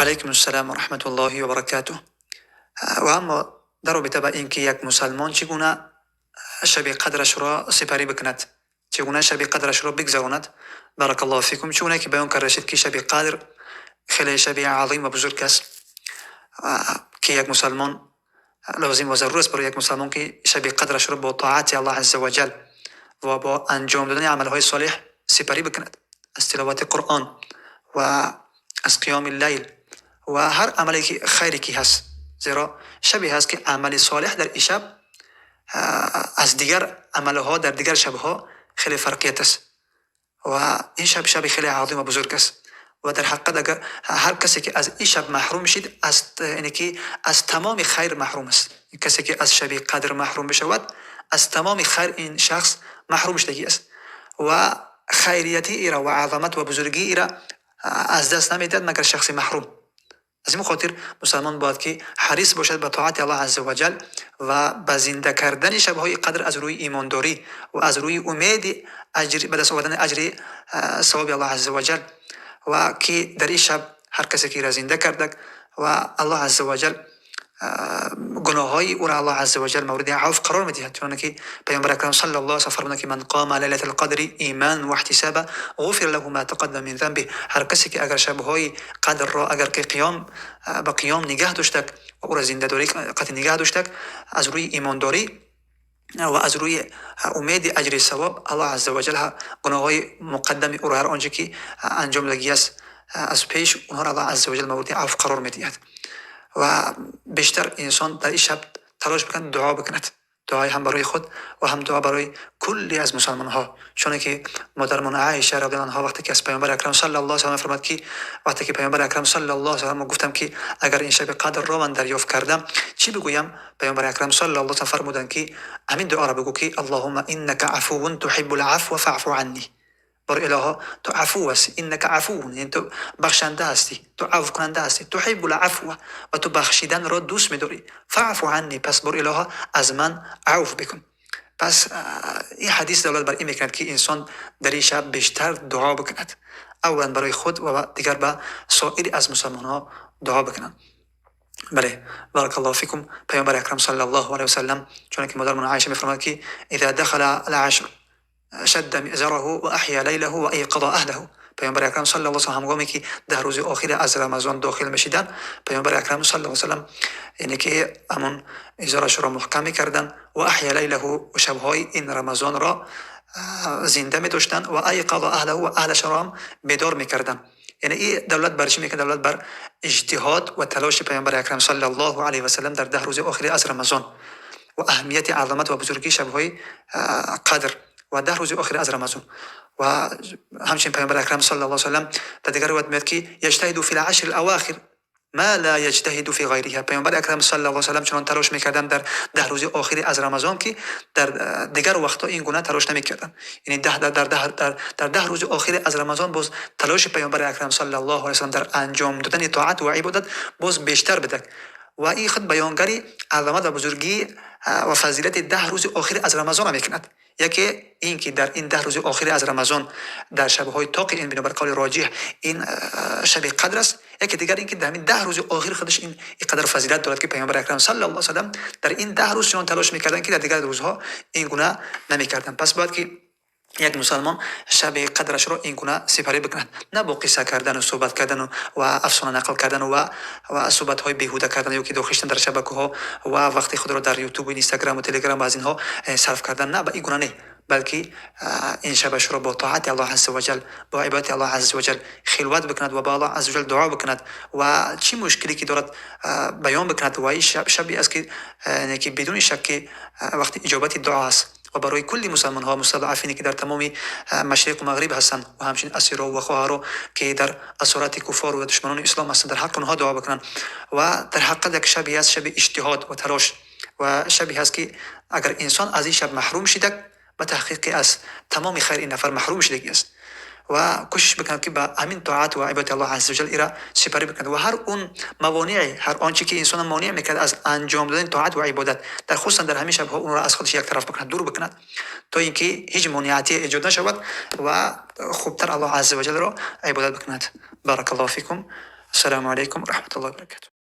Алайкум ассалом ва раҳматуллоҳи ва баракатуҳ. Ва аммо дар робита ба ин ки як мусалмон чӣ гуна шаби қадрашро сипарӣ бикунад, чӣ гуна шаби қадрашро бигзаронад, баракаллоҳу фикум, чӣ гуна ки баён карда шуд, ки шаби қадр хеле шаби азим ва бузург аст, ки як мусалмон лозим ва зарур аст барои як мусалмон, ки шаби қадрашро бо тоати Аллоҳ азза ва ҷал ва бо анҷом додани амалҳои солеҳ сипарӣ бикунад, аз тиловати Қуръон ва аз қиёми лайл ва ҳар амале ки хайре ки ҳаст, зеро шабе ҳаст, ки амали солеҳ дар ин шаб аз дигар амалҳо дар дигар шабҳо хеле фарқият аст ва ин шаб шаби хеле азим ва бузург аст. Ва дар ҳақиқат агар ҳар касе ки аз ин шаб маҳрум шид, аз яъне ки аз тамоми хайр маҳрум аст. Касе ки аз шаби қадр маҳрум бишавад, аз тамоми хайр ин шахс маҳрум шудагӣ аст ва хайрияти ира ва азамат ва бузургии ира аз даст намедиҳад, магар шахси маҳрум. Аз ин хотир мусалмон бояд ки ҳарис бошад ба тоати Аллоҳ азза ва ҷал ва ба зинда кардани шабҳои қадр аз рӯи имондорӣ ва аз рӯи умеди аҷр, ба даст овардани аҷри савоби Аллоҳ азза ва ҷал, ва ки дар ин шаб ҳар касе ки ира зинда карда ва Аллоҳ азза ва ҷал гуноҳҳои ӯро Аллоҳ азза ва ҷал мавриди афв қарор медиҳад. Чуноне ки Паёмбари акрам саллаллоҳу алайҳи ва саллам фармуданд, ки ман қома лайлатал қадри иманан ва иҳтисобан ғуфира лаҳу ма тақаддама мин занбиҳ. Ҳар касе ки агар шабҳои қадрро агар ки қиём ба қиём нигаҳ доштак ва ӯро зиндадорӣ қатъи нигаҳ доштак аз рӯи имондорӣ ва аз рӯи умеди аҷри савоб, Аллоҳ азза ва ҷал гуноҳҳои муқаддами ӯро, ҳар он чӣ ки анҷом додагӣ аст аз пеш, онҳоро Аллоҳ азза ва ҷал мавриди афв қарор медиҳад. Ва бештар инсон дар ин шаб талош бикунад, дуо бикунад, дуои ҳам барои худ ва ҳам дуо барои кулли аз мусалмонҳо. Чуноне ки модарамон Аиша радиаллоҳу анҳо вақте ки аз Паёмбари акрам саллаллоҳу алайҳи ва саллам фармуд, ки вақте ки Паёмбари акрам саллаллоҳу алайҳи ва саллам гуфтам, ки агар ин шаби қадрро ман дарёфт кардам, чӣ бигӯям? Паёмбари акрам саллаллоҳу алайҳи ва саллам фармуданд, ки ҳамин дуоро бигӯ, ки Аллоҳумма иннака афувун туҳиббул афва фаъфу анни. Бор илоҳо, ту афу ҳастӣ, иннака афувун, яъне ту бахшанда ҳастӣ, ту афвкунанда ҳастӣ, туҳиббул афва, ва ту бахшиданро дӯст медорӣ, фаъфу анни, пас бор илоҳо, аз ман афв бикун. Пас ин ҳадис далолат бар ин мекунад, ки инсон дар ин шаб бештар дуо бикунад, аввалан барои худ ва дигар ба соири аз мусалмонҳо дуо бикунанд. Бале, баракаллоҳу фикум. Паёмбари акрам саллаллоҳу алайҳи васаллам, чуноне ки модарамон Аиша мефармояд, ки иза дахала ал-ашр шадда миъзараҳу ва аҳя лайлаҳу ва айқаза аҳлаҳу. Паёмбари акрам саллаллоҳу алайҳи васаллам ҳангоме ки 10 рӯзи охири аз Рамазон дохил мешиданд, Паёмбари акрам саллаллоҳу алайҳи васаллам яъне ки ҳамон изорашро муҳкам мекарданд, ва аҳя лайлаҳу, ва шабҳои ин Рамазонро зинда медоштанд, ва айқаза аҳлаҳу, ва аҳлашро ҳам бедор мекарданд. Яъне ин давлат бар чӣ мекунад? Давлат бар иҷтиҳод ва талоши Паёмбари акрам саллаллоҳу алайҳи васаллам дар 10 рӯзи охири аз Рамазон ва аҳамияти азамат ва бузургии шабҳои қадр ва 10 рӯзи охири аз Рамазон. Ва ҳамчунин Паёмбари акрам саллаллоҳу алайҳи васаллам дар дигар ривоят меояд, ки яҷтаҳиду фил ашри алавохир ма ла яҷтаҳиду фи ғайриҳа. Паёмбари акрам саллаллоҳу алайҳи васаллам чунон талош мекарданд дар 10 рӯзи охири аз Рамазон, ки дар дигар вақтҳо ин гуна талош намекарданд. Яъне дар 10 рӯзи охири аз Рамазон боз талоши Паёмбари акрам саллаллоҳу алайҳи васаллам дар анҷом додани тоат ва ибодат боз бештар бидак. Ва ин худ баёнгари азамат ва бузургӣ ва фазилати 10 рӯзи охири аз Рамазон мекунад. Яке ин ки дар ин 10 рӯзи охири аз Рамазон дар шабҳои тоқи ин, бинобар қавли роҷиҳ, ин шаби қадр аст. Яке дигар ин ки дар ҳамин 10 рӯзи охир худаш ин қадар фазилат дорад, ки Паёмбари акрам саллаллоҳу алайҳи васаллам дар ин 10 рӯз чунон талош мекарданд, ки дар дигар рӯзҳо ин гуна намекарданд. Пас бояд ки як мусалмон шаби қадрашро ин гуна сипарӣ бикунад, на бо қисса кардану суҳбат кардану ва афсона нақл кардану ва суҳбатҳои беҳуда кардан ё ки дохил шудан дар шабакаҳо ва вақти худро дар Ютубу Инстаграму Телеграм ва аз инҳо сарф кардан, на ба ин гуна не, балки ин шабашро бо тоати Аллоҳ азза ва ҷал, бо ибодати Аллоҳ азза ва ҷал хилват бикунад ва ба Аллоҳ азза ва ҷал дуо бикунад ва чӣ мушкиле ки дорад, баён бикунад. Ва ин шаб шабе аст, ки ки бидуни шак ки вақти иҷобати дуо аст ва барои кулли мусалмонҳо, мустазъафине ки дар тамоми машриқу мағриб ҳастанд ва ҳамчунин асиро ва хоҳаро ки дар асорати куффор ва душманони ислом ҳастанд, дар ҳаққи онҳо дуо бикунанд. Ва дар ҳақиқат як шабе аст, шаби иҷтиҳод ва талош, ва шабе ҳаст, ки агар инсон аз ин шаб маҳрум шидак, ба таҳқиқи аз тамоми хайр ин нафар маҳрум шидагӣ аст. Ва кӯшиш бикунад, ки ба ҳамин тоат ва ибодати Аллоҳ азза ва ҷал ира сипарӣ бикунад ва ҳар он мавонеъ, ҳар он чи ки инсонро монеъ мекард аз анҷом додани тоат ва ибодат, дар хусусан дар ҳамин шабҳо, онро аз худаш як тараф бикунад, дур бикунад, то ин ки ҳеҷ монеате эҷод нашавад ва хубтар Аллоҳ азза ва ҷалро ибодат бикунад. Баракаллоҳу фикум. Ассалому алайкум ва раҳматуллоҳи ва баракатуҳ.